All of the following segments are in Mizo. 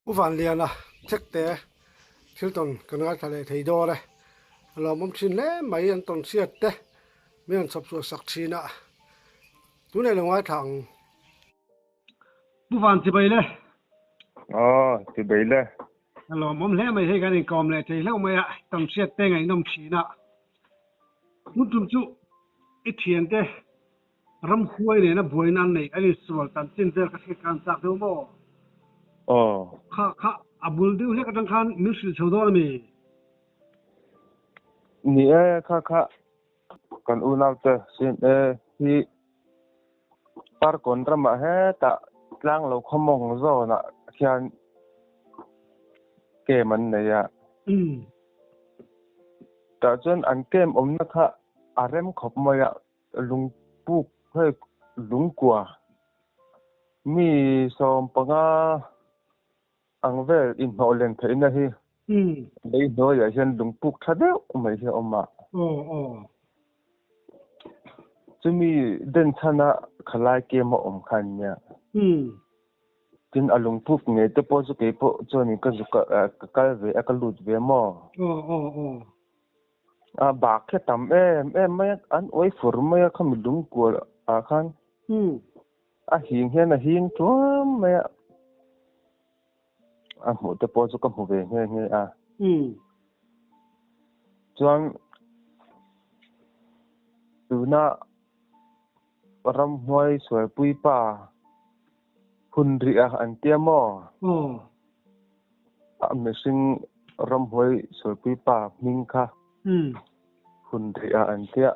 U Vanliana Chekte thil tawn kan ngaithla leh thei dawn e. A lawmawm thin hle mai an tawn hriat te min rawn chhawp chhuah sak thin a. Tunei lo ngaithla ang. Pu Van Chibai le. Aw, Chibai le. A lawmawm hle mai hei kan inkawm leh thei hlauh mai a, tawn hriat te ngaihnawm thin a. Tun tum chu i thiante Ramhuai nena buaina an neih an insual tan chin vel ka hriat khan chak deuh maw? Aw. Kha kha a bul deuh hlek atang khan min hrilh chho dawn a mi? Ni e, kha kha kan unaute CNA hi Parkawn ramah hetah tlang lo khawmawng zawnah khian camp an nei a. Tah chuan an camp awmna kha a rem khawp mai a. Lungpuk hei lungkua mi 15 ang vel inhnawh len theihna hi lei hnuaiah hian lungpuk tha deuh mai hi a awm a. Chumi den chhana khalai kem a awm kha an nia. Tin a lungpuk ngei te pawh chu keipawh chuanin ka zu ka kal ve a ka lut ve maw? A bak khi a tam em em mai a, an uai fur mai a khami lungkual ah khan a hing hian a hing tuam mai a, a hmuh te pawh chu ka hmu ve nghe nghe a. Chuan tuna ramhnuai sualpui pa hun rih a an tia maw? A mihring ramhuai sualpui pa hming kha hun rih a an tia.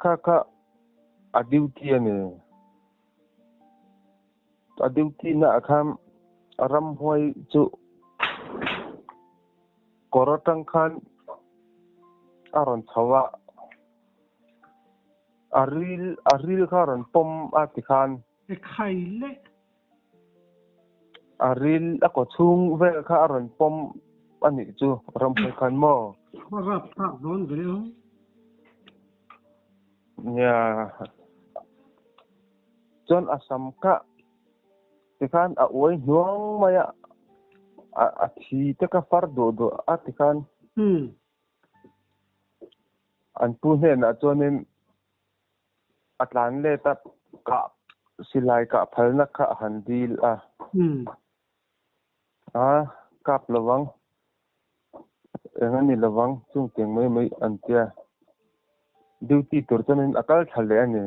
Kha kha a duty a ni. A duty na ah khan ramhuai chu kawr atang khan a rawn chho a. A ril a ril kha a rawn pawm a tikhan. Ekhai leh. A ril a kaw chhung vel kha a rawn pawm a nih chu ramhmui khan maw? A rap thlak dawn ve ang. Nia. Chuan a sam kha tikhan a uai hnuang mai a, a thi te kha far duah duah a tikhan. An pu hnenah chuanin A tlan let a, kah silai kah phalna kha a han dil a. A kap lovang, eng a ni lovang, chung tiang mai mai an tia. Duty tur chuanin a kal thla leh a ni.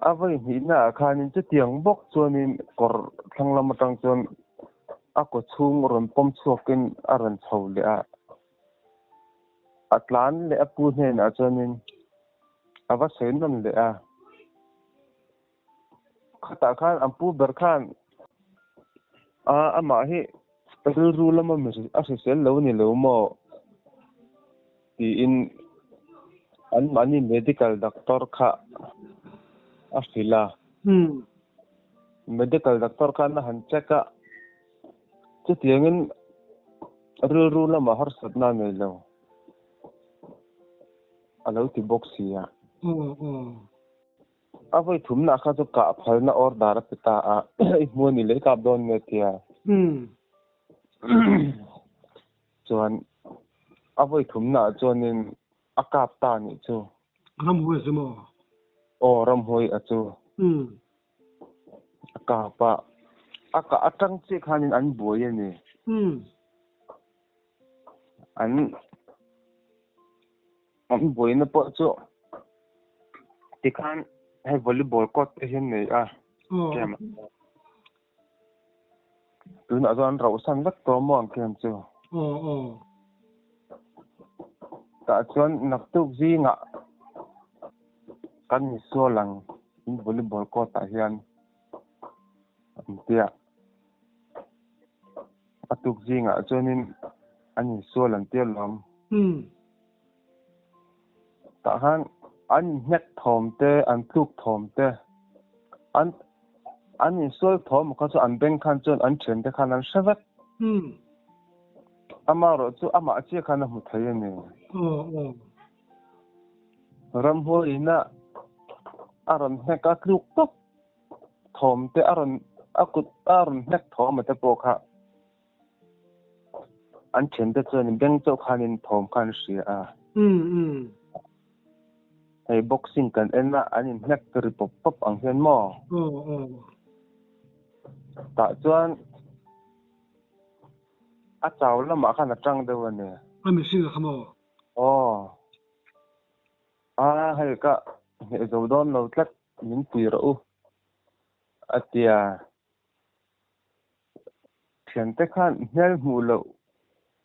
A vawi hnihna ah khanin chutiang bawk chuanin kawr thlang lam atang chuan a kaw chhung rawn pawm chhuakin a rawn chho leh a. A tlan leh a pu hnenah chuanin a va sawi nawn leh a. Khatah khan an pu ber khan a amah hi rilru lama a hrisel lo ni lo maw tiin anmahni medical doctor kha a hrilh a. Medical doctor khan a han check a. Chutiangin rilru lamah harsatna a nei lo a lo ti bawk si a. A vawi thumna kha chu kah phalna order a pe ta a, i hmu a ni leh i kap dawn nge tia. Chuan a vawi thumna ah chuanin a kap ta nih chu. Ramhuai a chu maw? Aw ramhuai a chu. A kap a, a kah atang chiah khanin an buai a ni. An an buaina pawh chu tikhan hei volleyball court te hian nei a camp ah. Tunah chuan rauhsan vek tawh maw ang camp chu. Tah chuan naktuk zingah kan insual ang in volleyball court ah hian an tia. A tuk zingah chuanin an insual an tia lawm. Tah khan an inhnek thawm te, an tluk thawm te, an an insual thawm kha chu an beng khan chuan an thiante khan an hre vek. Amaherawh chu amah chiah khan a hmu thei a ni. Ramhuaiin a rawn hnek a tluk tawp. thawm te a rawn a kut a rawn hnek thawm a te pawh kha an thiante chuan beng chauh khanin thawm kha an hria a. Hei boxing kan en a an inhnek ri pawp pawp ang hian maw? Tah chuan a chau lamah khan a tang deuh a ni. A mihring a kha maw? Aw. A hei ka hneh zo dawn lo tlat min pui rawh u a tia. Thiante khan hmel hmuh loh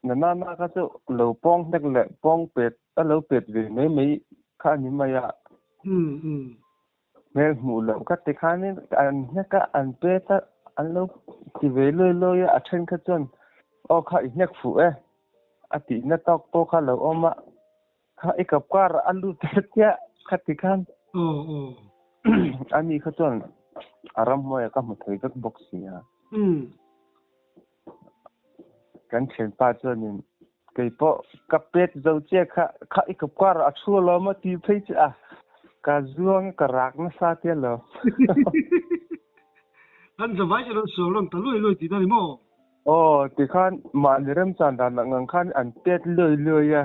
na nana kha chu lo pawng hnek leh pawng pet a lo pet ve mai mai kha a ni mai a. Hmel hmuh loh kha ti khanin an hnek a, an pet a, an lo ti ve luai luai a, a then kha chuan aw kha i hnek fuh e a tihna tawk pawh kha a lo awm a, kha i kap kar a lut e tia kha ti khan ani kha chuan a ramhnuaiah ka hmu thei vek bawk si a. Kan thianpa chuanin kei pawh ka pet zo che kha kha i kap kar a thu alawm a ti phei che a ka zuang ka rak nasa tia lo. An zavai che rawn sual rawn ta luai luai tih na ni maw? Aw tikhan mahni remchan dan ang ang khan an pet luai luai a,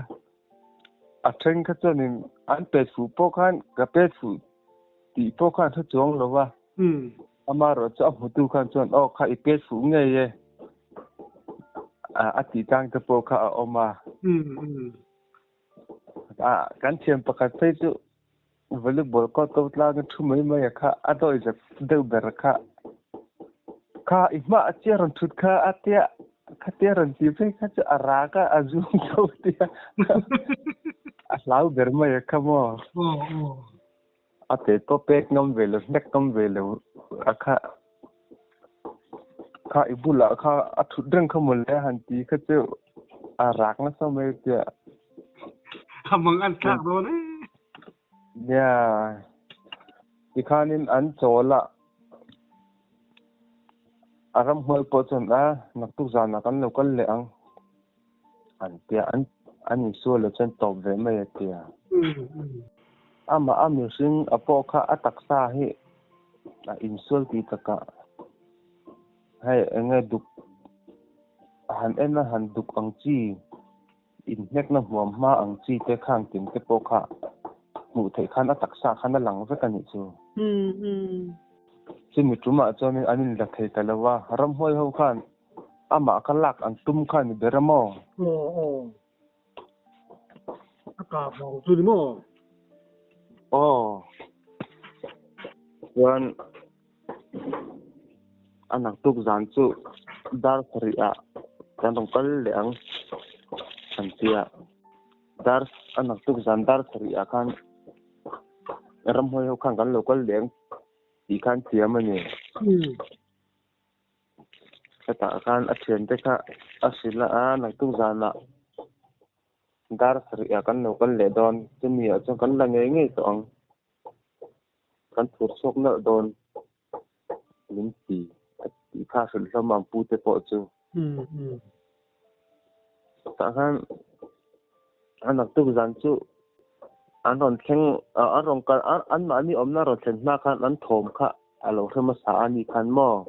a then kha chuanin an pet fuh pawh khan ka pet fuh tih pawh khan hre chuang lo va. Amaherawh chu a hmutu khan chuan aw kha i pet fuh ngei e a tih tang te pawh kha a awm a. Kan thiam pakhat phei chu volleyball court ko tlang a thu mai mai a kha a dawi zet deuh ber kha kha i hma a tia rawn thut kha a tia kha tia rawn ti phei kha chu a rak a a zum tho tia a hlau ber mai a kha maw. A pe pawh pek ngam ve lo, hnek ngam ve lo a kha kha i bulah kha a thut reng kha mawle a han ti kha chu a rak nasa mai tia. A mang an thlak dawn e. Nia, tikhanin an chawl a, a ramhnuai pawh chuan a naktuk zanah kan lo kal leh ang an tia, an an insual lo chuan tawp ve mai a tia. Amah a mihring a pawh kha a taksa hi a insual tih takah hei eng nge duk han en a han duk ang chi inhnekna hmuam hma ang chi te khang tin te pawh kha hmuh theih khan a taksa khan a lang vek a nih chu. Chumi tumah chuanin an inla thei ta lo a, ramhuai ho khan amah kha lak an tum kha a ni ber a maw? Aw aw. A kap vang chu ni maw? Aw. Chuan a naktuk zan chu dar sarih ah kan rawn kal leh ang an ti a. Dar a naktuk zan dar sarih ah khan ramhuai ho khan kan lo kal leh ang tih khan thiam a ni. Hetah khan a thiante kha a hrilh a, naktuk zanah dar sarih ah kan lo kal leh dawn, chumi ah chuan kan la ngei ngei tawh ang, kan phur chhuak nalh dawn min ti a tih kha hrilh hlawm ang pu te pawh chu. Tah khan a naktuk zan chu an rawn thleng an rawn kal anmahni awmna rawn thlen hma khan an thawm kha A lo hre hmasa a nih khan maw?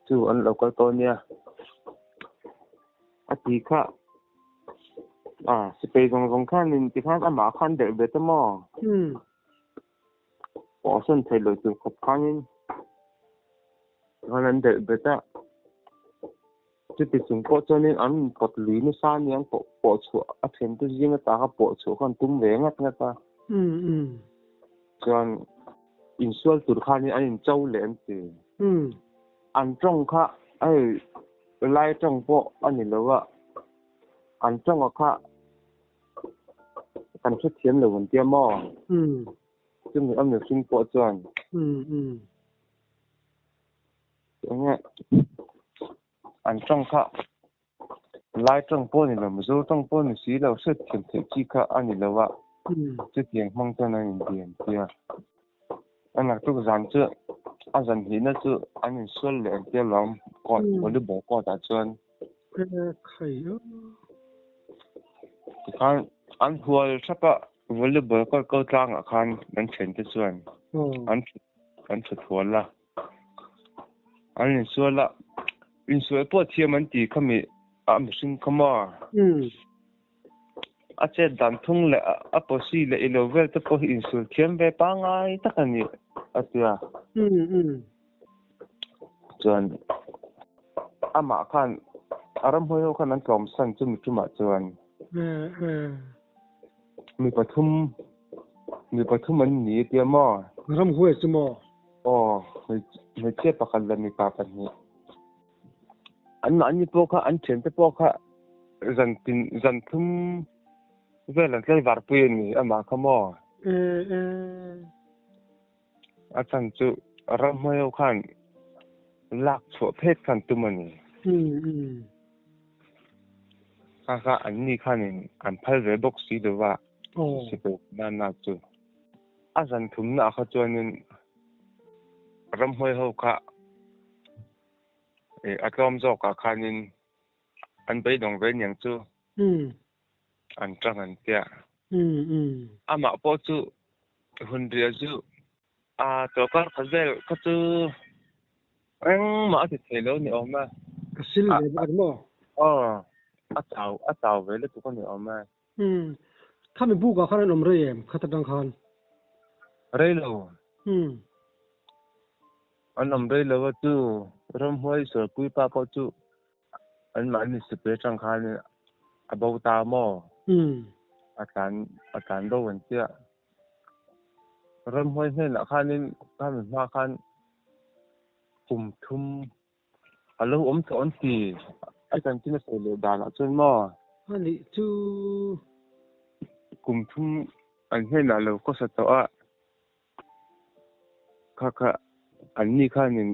Chu an lo kal tawh nia. A ti kha a sipai zawng zawng khanin tikhan amah khan delh ve ta maw? Pawh sawn thei lo tur khawp khanin tikhan an delh bet a. Chuti chung pawh chuanin an pawt lui nasa aniang pawh pawh chhuah a thiante zing atanga pawh chhuah khan tum ve ngat ngat a. Chuan insual tur khanin an incho leh an ti. An tawng kha hei lai tawng pawh a ni lo a, an tawnga kha kan hrethiam lo an tia maw? Chumi a mihring pawh chuan. Enge an tawng kha lai tawng pawh ni lo Mizo tawng pawh ni si lo hriat thiam theih chi kha a ni lo a, chutiang hmang chuan an inbian tia. A naktuk zan chu a zan hnihna chu an insual leh ang tia lawm court volleyball court ah chuan. Tikhan an hual thap a volleyball court ko tlangah khan an thiante chuan an an thut hual a. An insual a, insual pawh thiam an ti khami a mihring kha maw? A chet dan thung leh a pawsi leh ilo vel te pawh hi insual thiam ve pangngai tak a ni a ti a. Chuan amah khan a ramhuai ho khan an tlawmsan chu mi tumah chuan mi pathum mi pathum an ni a tia maw? Ramhuai chu maw? Aw, hmeichhia pakhat leh mipa pahnih. An mahni pawh kha an thiante pawh kha zan tin zan thum vel an tlaivar pui a ni amah kha maw? A chhan chu ramhmai ho khan lak chhuah phet khan tum a ni. Kha kha an ni khanin an phal ve bawk si lo va, sipai nana chu. A zan thumna ah kha chuanin ramhuai ho kha a tlawm zawk ah khanin an beidawng ve niang chu an tang an tia. Amah pawh chu hun riah chu a chawlhkar khat vel kha chu engmah a ti thei lo ni awm e. A sil ve bawk a ni maw? Aw, a chau a chau ve lutuk a ni awm e. Umm. Khami buk ah khan an awm rei em khat atang khan? Rei lo. Umm. An awm rei lo a chu ramhuai sawipuii pa pawh chu anmahni sipai atang khan a bo ta maw? Umm. A tlan a tlan bo an tia. Ramhuai hnenah khanin khami hma khan kum thum A lo awm tawh an ti. A chanchin a sawi leh danah chuan maw? A nih chu. Kum thum an hnenah lo khawsa tawh a, kha kha an ni khanin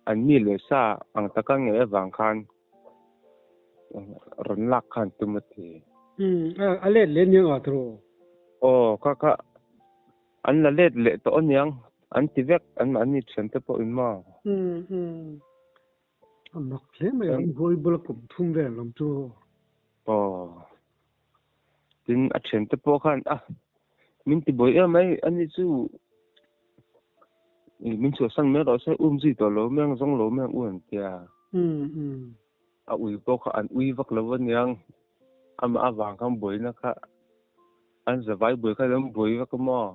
an mi leh sa ang taka ngei avang khan rawn lak khan tum a ti. Umm, a let leh aniang a tawh. Aw, kha kha An la let leh tawh aniang, an ti vek, an mahni thian te pawh in maw? Umm umm. A mak hle mai a, buai bula kum thum vel awm chu. Aw. Tin, a thian te pawh khan a, min ti buai em mai, ani chu min chhuahsan mai rawh se, um zui tawh lo mai ang, zawng lo mai ang u an tia. Umm umm. A ui pawh kha an ui vak lo aniang, amah avang khan buaina kha An zavai buai kha an buai vek a maw?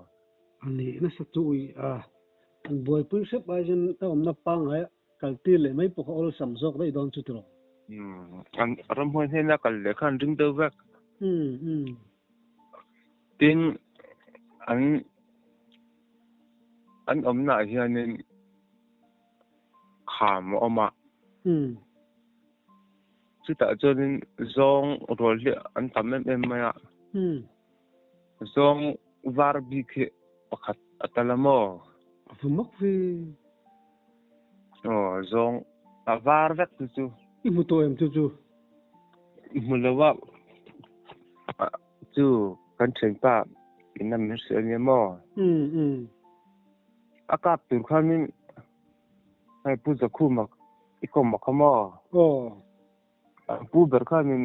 A nih nasa chu ui a, an buaipui hrep ai chuan a awmna pangngai kal tir leh mai pawh kha awlsam zawk daih dawn chu tiraw? Umm, an ramhuai hnena kal leh kha an ring deuh vek. Umm, umm. Tin, an an awmnaah hianin kham a awm a. Umm. Chutah chuanin zawng rual hi an tam em em mai a. Zawng var bik hi pakhat a tal a maw? A va mak ve. Aw, zawng a var vek chu chu. I hmu tawh em chu chu? I hmu lo a, chu kan thianpa in a min hrilh a nia maw? A kap tur khanin Hei Pu Zakhuma i kawm a kha maw? Aw. Pu ber khanin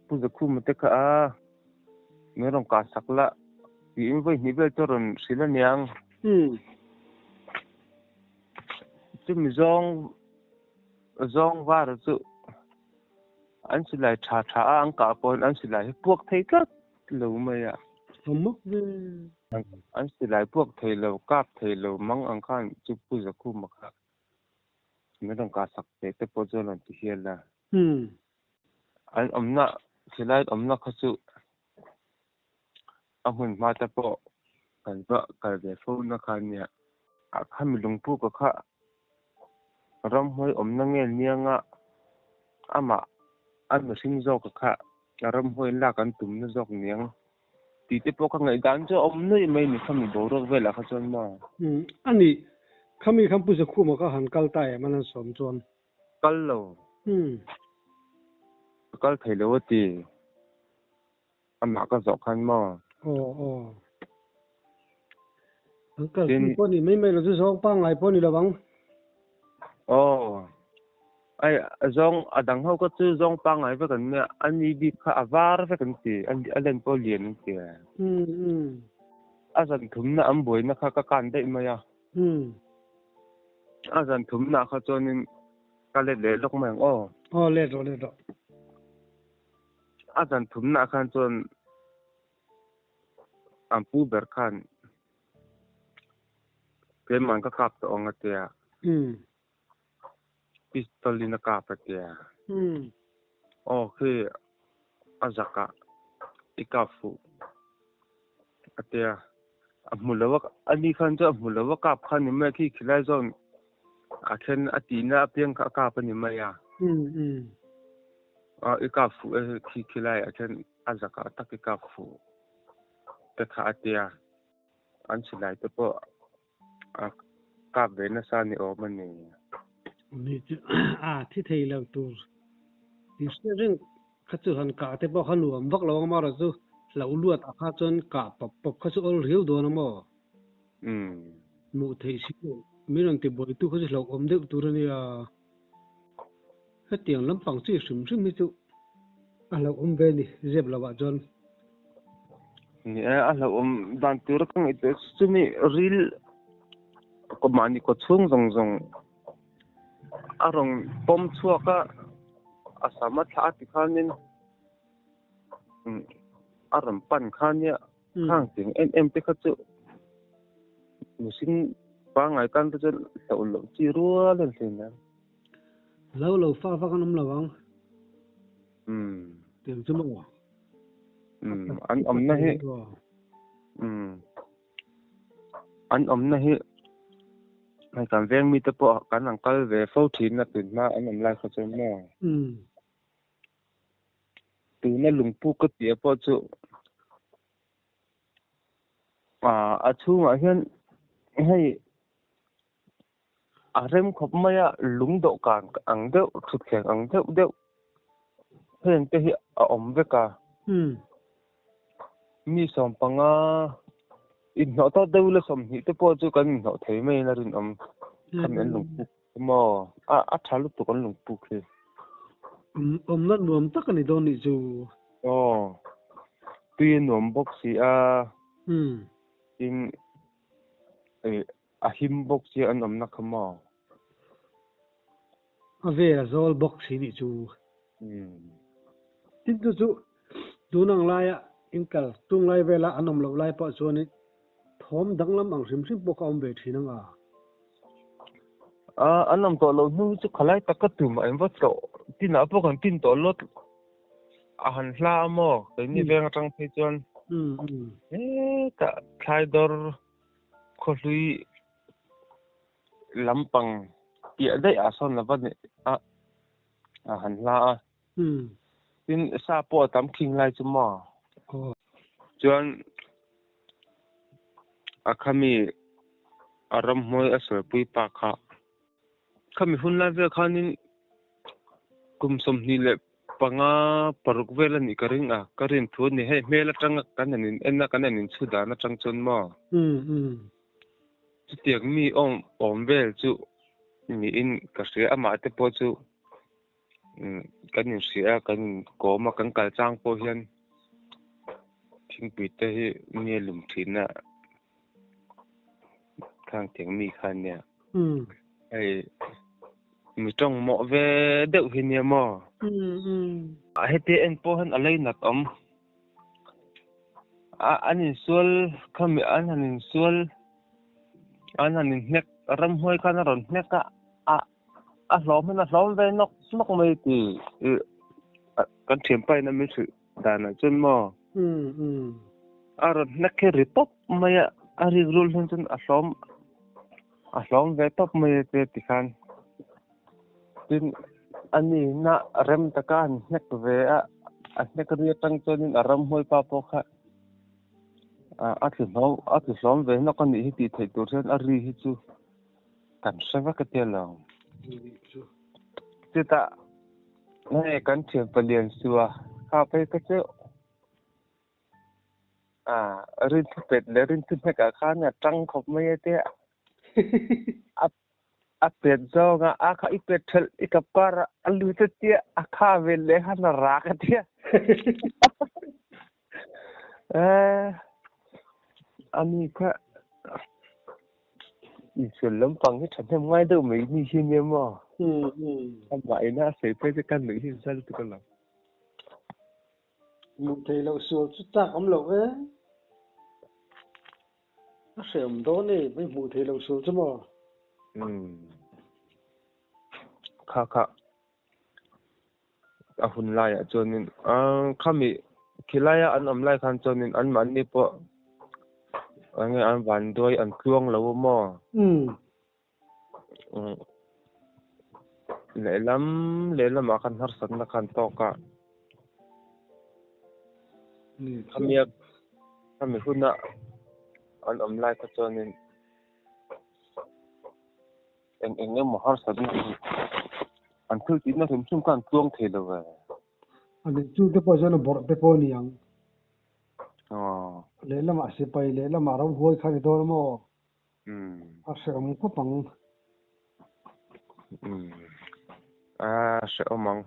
Pu Zakhuma te kha a min rawn kah sak la tiin vawi hnih vel chu a rawn hrilh aniang. Umm. Chumi zawng zawng vara chu an silai tha tha a an kah pawhin an silai hi puak thei tlat lo mai a. Awm mawk ve. An silai puak thei lo, kap thei lo mang ang khan chu Pu Zakhuma kha min rawn kah sak teh te pawh chuan rawn ti hial a. An awmna, silai awmna kha chu a hmun hma te pawh kan va kal ve fo na kha nia. A khami lungpuka kha ramhuai awmna nge nianga amah a mihring zawka kha ramhuai lak an tumna zawk niang Tih te pawh ka ngaihdan chu a awm nuaih mai ni khami boruak velah kha chuan maw? Umm a ni, khami khan Pu Zakhuma kha han kal ta em an han sawm chuan? Kal lo. Umm. Ka kal thei lo a ti. Amah ka zawh khan maw? Aw aw. An kal pui pawh ni mai mai lo chu zawng pangngai pawh ni lo ang. Aw. Ai zawng a dang ho kha chu zawng pangngai vek an nia a ni bik kha a var vek an ti a len pawh lian an ti a. A zan thumna an buaina kha ka kan daih mai a. A zan thumna kha chuanin. Ka let leh lawk mai ang aw. Aw let rawh let rawh. A zan thumna ah khan chuan an pu ber khan keimah ka kap tawh ang a tia. Pistol in a kap a tia. Aw khi a zak ah i kap fuh a tia. A hmu lo a ani khan chuan a hmu lo a kap kha ni mai a khi khilai zawn a then a tihna apiang kha a kap a ni mai a. A i kap fuh e khi khilai ah khian a zak ah tak i kap fuh te kha a tia. An silai te pawh a kap ve nasa ni awm a ni. Ni chu a thi thei lo tur tih hriat reng kha chu han kah te pawh kha nuam vak lo ang amaherawh chu hlauh luat ah kha chuan kah pawp pawp kha chu awl riau dawn a maw? Hmuh theih si loh min rawn ti buaitu kha chu hlauhawm deuh tur a nia. Hetiang lampang chi hrim hrim hi chu a hlauhawm ve a ni zep lo ah chuan. Ni e, a hlauhawm dan tur ka ngaihtuah chumi ril mahni kaw chhung zawng zawng a rawn pawm chhuak a, a sam a thlah a ti khanin a rawn pan kha nia khang ting em em te kha chu mihring pangngai tan te chuan hlauh loh chi rual a ni thin a. Lo lo fa vak an awm lo ang. Tiang chu maw? An awmna hi an awmna hi hei kan veng mite pawh kan han kal ve fo thin a tun hma an awm lai kha chuan maw? Tuna lungpuk ka tih pawh chu a chhungah hian hei a rem khawp mai a, lung dawhkan ang deuh thutthleng ang deuh deuh heng te hi a awm vek a. Mi sawm panga inhnawh tawt deuh ila sawmhnih te pawh chu kan inhnawh thei maiin a rinawm khami an lungpuk. Maw? A a tha lutuk an lungpuk hi. Awmna nuam tak a ni dawn nih chu. Aw. Tui a nuam bawk si a. Tin a him bawk si a an awmna kha maw? A vel a zawl bawk si nih chu. Tin chu chu tun ang laia inkal tung lai vela an awm loh lai pawh chuanin Thawm danglam ang hrim hrim pawh ka awm ve thin ang a. A, an awm tawh loh hnu chu khalai tak ka tum a engvaw tawh tinah pawh kan tin tawh lawt a han hla a maw keini veng atang phei chuan hetah thlaidawr khawhlui lampang piah daih ah sawn lova a a han hla a. Tin sa pawh a tam khing lai chu maw? Chuan a khami a ramhnuai a sawipui pa kha khami hun lai vel khanin kum 25 paruk vel a nih ka ring a, ka rin thu a ni. Hei hmel atanga kan han in en a, kan han inchhu dan atang chuan maw? Chutiang mi awm vel chu niin ka hria, amah te pawh chu Kan inhria a, kan inkawm a, kan kal chang pawh hian thingpui te hi mi a lum thin a, khang tiang mi kha ania. Hei mi tawng mawh ve deuh hi nia maw? Heti en pawh hian a leinat awm. A an insual khami an han insual an han inhnek ramhuai khan a rawn hnek a a. A hlawm hian a hlawm ve nawk nawk mai ti kan thianpa in a min hrilh dan ah chuan maw a rawn hnek hi ri tawp mai a, a rik rul hian chuan a hlawm a hlawm ve tawp mai a tia tikhan tin a ni na rem taka an hnek ve a, a hnek ri atang chuanin a ramhuai pa pawh kha a tlu hlawm a tlu hlawm ve nawk a nih hi tih theih tur hian a ri hi chu. Kan hre vek a tia lo. Chutah hei kan thian palian sua kha phei kha chu a rinthu pet leh rinthu hnek ah khan a tang khawp mai a tia. A a pet zawng a a kha i pet thelh i kap kar ah a lut a tia a kha vel leh khan a rak a tia. Ani kha. Insual lampang hi thahnem ngai deuh mai ni hi nia maw? Amah ina a sawi phei chu ka nuih hi zal tuk a lo. Hmuh theih loh sual chu chak awm loh e. A hrehawm dawn e, mai hmuh theih loh sual chu maw? Umm. Kha kha. A hun laiah chuanin khami khilaia an awm lai khan chuanin anmahni pawh enge an vanduai an tluang lo a maw? Lehlam lehlamah khan harsatna khan tawk a. Khami khami huna an awm lai kha chuanin Eng eng emaw harsatna hi an thil tihna hrim hrim kha an tluang thei lo ve. A nih chu te pawh chuan a bawrh te pawh a ni ang. Lehlamah sipai lehlamah ramhuai kha a ni dawn a maw? A hrehawm khawp ang. A hrehawm ang.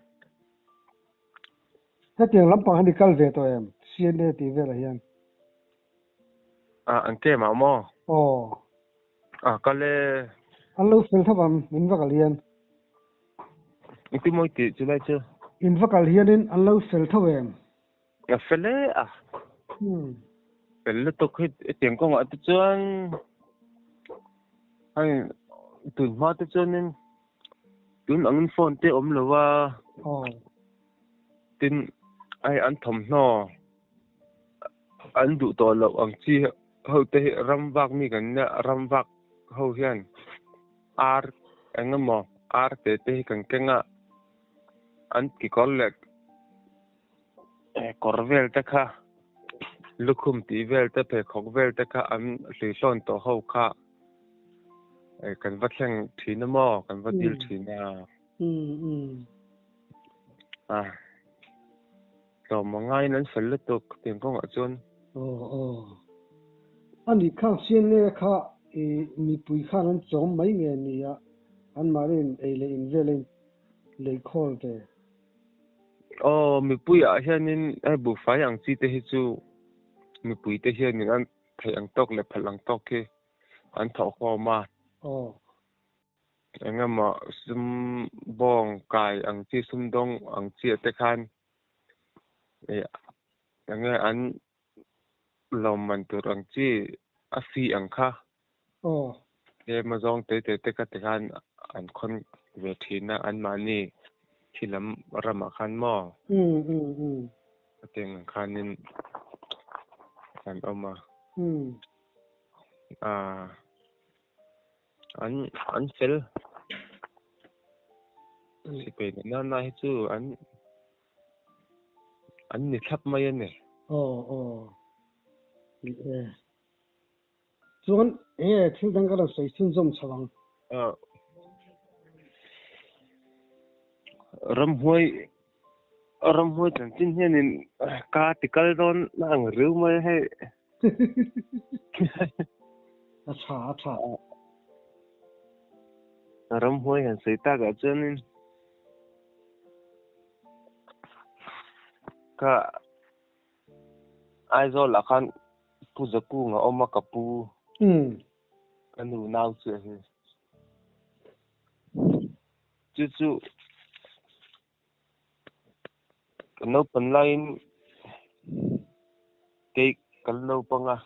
Hetiang lampang hi ni kal ve tawh em? CNA tih velah hian. A an kem ah maw? Aw. A kal e. An lo fel tho ang, in va kal hian. Engtin maw i tih chu lai chu? In va kal hianin an lo fel tho em? A fel e a. Fel lutuk hi hetiang kawngah te chuan hei tun hma te chuanin tun angin phone te awm lo a. Aw. Tin hei an thawmhnaw An duh tawh loh ang chi ho te hi ram vak mi kan nia, ram vak ho hian ar eng emaw ar te te hi kan keng a, an kekawr leh kawr vel te kha lukhum tih vel te pheikhawk vel te kha an hluihlawn tawh ho kha kan va thleng thin a maw kan va dil thin a. Tlawm a ngaiin an fel lutuk tiang kawngah chuan. Aw aw. A nih khang CNA kha i mipui khan an chawm mai nge ni a, anmahniin ei leh in vel a in lei khawl ve. Aw mipuiah hianin hei buhfai ang chi te hi chu mipui te hianin an theih ang tawk leh phalh ang tawk hi an thawh khawm a. Aw. Engemaw sum bawng kai ang chi sumdawng ang chiah te khan enge an lawmman tur ang chi a fee ang kha tlem a zawng te te te kha ti khan an khawn ve thin a anmahni thi lam ramah khan maw hetiang ang khanin an awm a. An an fel sipai leh nana hi chu an an ni thlap mai a ni. Aw aw ni e. Chuan enge thil dang ka rawn sawi chhunzawm chho ang. Ramhuai ramhuai chanchin hianin ka ti kal dawn na ang riu mai a hei. A tha a tha. Ramhuai han sawi takah chuanin ka Aizawl ah khan Pu Zakung a awm a ka pu ka nu nau chiah hi chu chu Ka naupan laiin kei kan naupang a,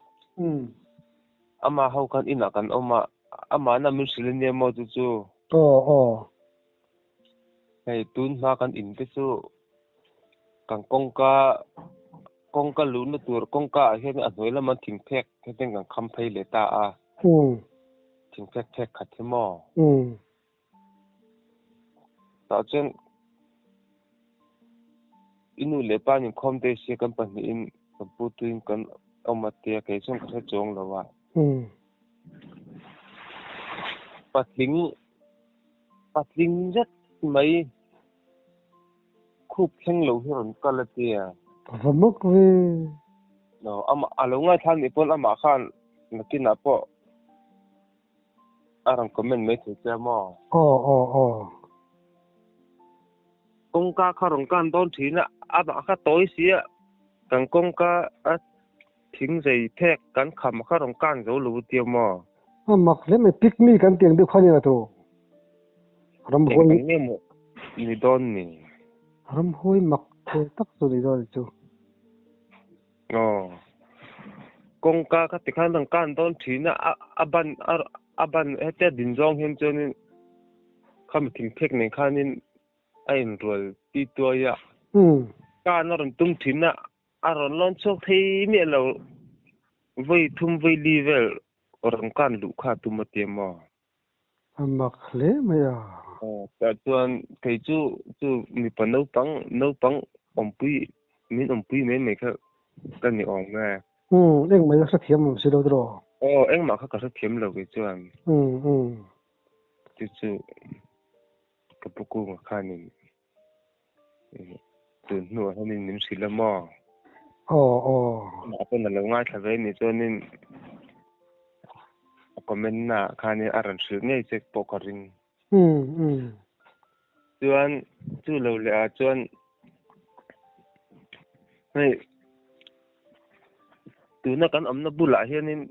amah ho khan inah kan awm a, amahna min hrilh ania maw chu chu. Aw aw. Hei tun hma kan in te chu kan kawngka kawngka luhna tur kawngka ah hian a hnuai lama thingphek hetiang kan kham phei leh ta a. Thingphek phek khat hi maw. Tah chuan i nu leh pa nin khawm daih sia kan pahnihin kan pu tuin kan awm a tia kei chuan ka hre chuang lo a. Patling patling zet mai khup thleng lo hi rawn kal a tia. Va mawk ve. No, amah a lo ngaithla nih pawn amah khan nakinah pawh A rawn comment mai thei che a maw? Aw aw aw. Kawngka kha rawn kan dawn thin a, amah kha tawi si a, kan kawngka a thing zei phek kan kham kha rawn kan zo lo tia maw? A mak hle mai pygmy kan tih ang deuh kha nia tu. Eng ang nge maw ni dawn ni? Ramhuai mak thei tak chu ni dawn chu. Aw. Kawngka kha tikhan an kan dawn thin a, a ban a ban hetia din zawng hian chuanin khami thingphek nen khanin a inrual ti tuai a. Kan a rawn tum thin a, a rawn lawn chhuak thei miah lo. Vawi thum vawi li vel rawn kan luh kha a tum a ti maw? A mak hle mai a. Tah chuan kei chu chu mipa naupang naupang awmpui min awmpui mai mai kha ka ni awm e. Umm engmah hi ka hrethiam awm si lo tiraw? Aw engmah kha ka hrethiam lo kei chuan. Umm umm. Chu chu ka pu kunga khanin tun hnuah hianin min hrilh a maw? Aw aw. Amah pawn a lo ngaithla ve anih chuanin a comment naah khanin a rawn hrilh ngei che pawh ka ring. Umm umm. Chuan chu lo leh ah chuan hei tuna kan awmna bulah hianin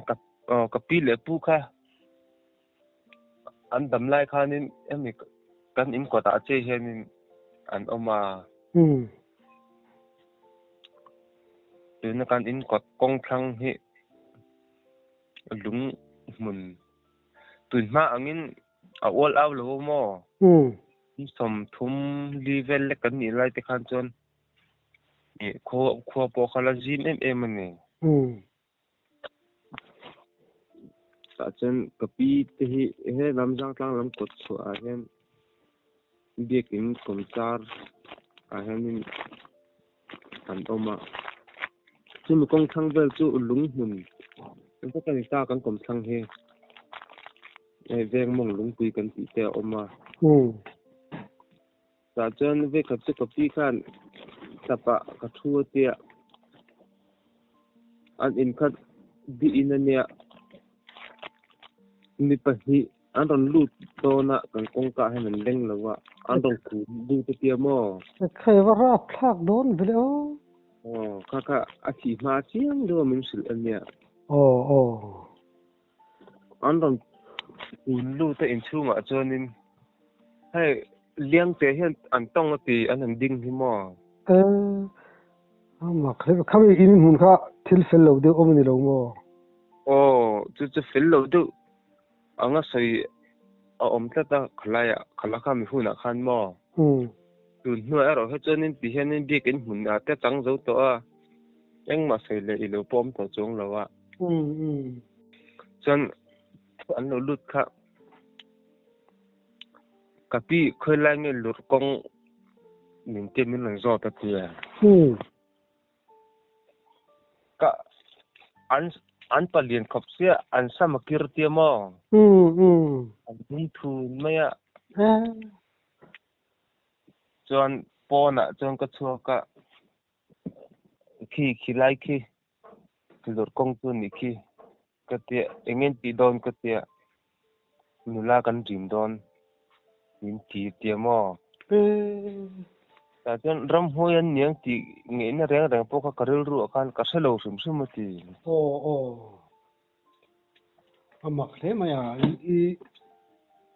ka ka pi leh pu kha An dam lai khanin hemi kan in kawtah che hianin an awm a. Tuna kan in kawt kawng thlang hi lung hmun tun hma angin a ual au lo maw? 30 vel lek kan nih lai te khan chuan khua pawh kha la zim em em a ni. Tah chuan ka pi te hi he lam zangtlang lam kawt chhuah ah hian biakin kawmchar ah hianin an awm a chumi kawng thlang vel chu lung hmun vek a ni ta kan kawm thlang hi hei veng mawng lungpui kan tih te a awm a. Tah chuan vekhat chu ka pi khan tap ah ka thu a tia, an inkhat bih in a nia. Mi pahnih an rawn lut dawn a, kan kawngka ah hian an leng lo a, an rawn kun lut a tia maw? Khai va rap thlak dawn vele aw. Aw, kha kha a thih hma chiang deuh a min hrilh a nia. Aw aw. An rawn kun lut a inchhungah chuanin hei Liangte hian an tawng a ti an han ding hi maw? Eh, a mak hle khami in hmun kha thil fel lo deuh awm a ni lo maw? Aw, chu chu fel lo deuh anga sawi a awm tlat a khalaiah khala kha mi hunah khan maw? Tun hnuah erawh he chuanin ti hianin biakin hmunah te chang zo tawh a, engmah sawi leh i lo pawh awm tawh chuang lo a. Chuan an lo lut kha ka pi khawi lai nge lurh kawng min tia min rawn zawt a tia. Ka an an palian khawp sia an sam a kir tia maw? An hnung thun mai a. Chuan pawnah chuan ka chhuak a khi khi lai khi lurh kawng chu a nih khi ka tia eng nge tih dawn ka tia nula kan rim dawn min ti tia maw tah chuan ramhuai an niang tih ngeihna reng reng pawh kha ka rilru ah khan ka hre lo hrim hrim a ti. Aw aw a mak hle mai a i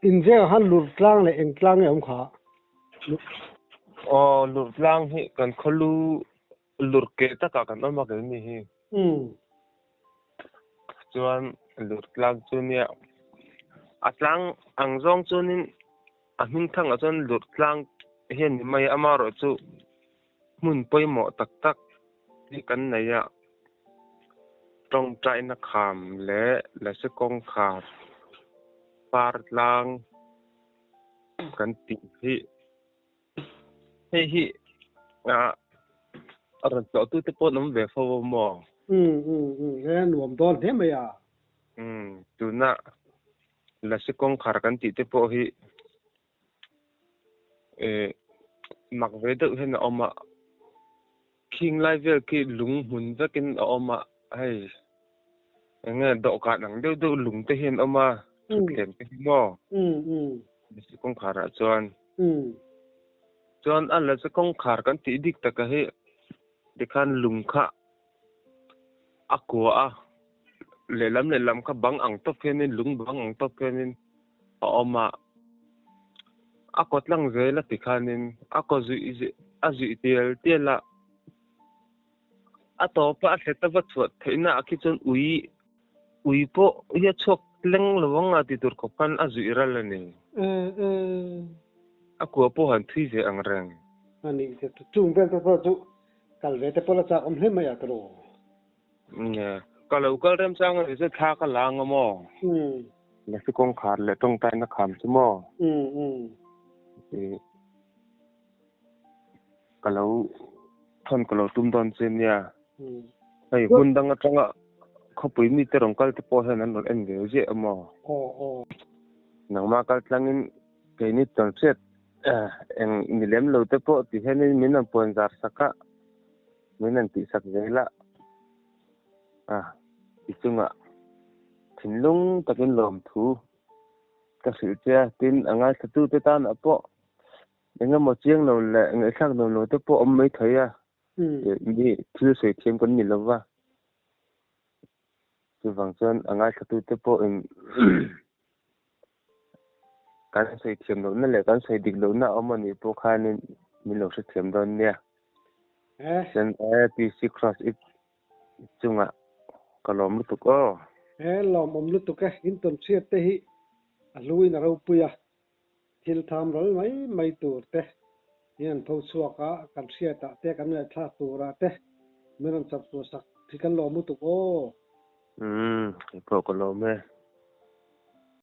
inzengah khan lurh tlang leh eng tlang nge awm kha? Aw lurh tlang hi kan khawlu Lurh keh takah kan awm a kei ni hi. Chuan lurh tlang chu nia a tlang ang zawng chuanin a hming thangah chuan lurh tlang hian ni mai a, amaherawhchu hmun pawimawh tak tak hi kan nei a, tawngtaina kham leh lasi kawngkhar par tlang kan tih hi. Hei hi ah a rawn tlawh tute pawh an awm ve fo a maw? Umm umm umm he nuam dawn hle mai a. Umm tuna Lasi kawngkhar kan tih te pawh hi eh mak ve deuh hian a awm a, khing lai vel khi lung hmun vekin a awm a, hei eng nge dawhkan ang deuh deuh lung te hian a awm a, thutthleng te hi maw? Umm umm. Lasi kawngkharah chuan. Chuan a la chu kawngkhar kan tih dik taka hi tikhan lung kha a kua a, Lehlam lehlam kha bang ang tawp hianin lung bang ang tawp hianin a awm a, a kaw tlang zel a ti khanin a kaw zuih a zuih tial tial a, a tawpa a hlet a va chhuah theihna ah khi chuan ui ui pawh hi a chhuak tleng lo ang a ti tur khawp khan a zuih ral a ni. A kua pawh han thui ve ang reng. A nih chung vel te pawh chu kal ve te pawh la chak awm hle mai a tawh. Nge, ka lo kal remchang a ni chu thla ka la anga maw? Lasi kawngkhar leh tawngtaina kham chu maw? Ih, ka lo thawn ka lo tum dawn che nia. Hei hmun dang atanga khawpui mite rawn kal te pawh hian an rawn en ve ziah a maw? Nangmah kal tlangin keini chuan hriat eng ni lem lo te pawh ti hianin min rawn puan zar sak a. Min an tihsak zel a, a i chungah thinlung takin lawmthu ka hrilh che a, tin a ngaithlatute tanah pawh eng emaw chiang lo leh ngaihthlak nuam lo te pawh awm mai thei a, mi thil sawi thiam kan ni lo va, chuvang chuan a ngaithlatute pawhin kan sawi thiam lohna leh kan sawi dik lohna a awm a nih pawh khanin min lo hrethiam dawn nia. Chuan PC Cross i chungah ka lawm lutuk aw. He lawmawm lutuk e, in tawn chhiat te hi a hluin a ropui a, thil tham ral mai mai tur te in an tho chhuak a, kan hriat ah te kan ngaihthlak tur ah te min rawn chap chhuah sak hi kan lawm lutuk aw. Umm, keipawh ka lawm e.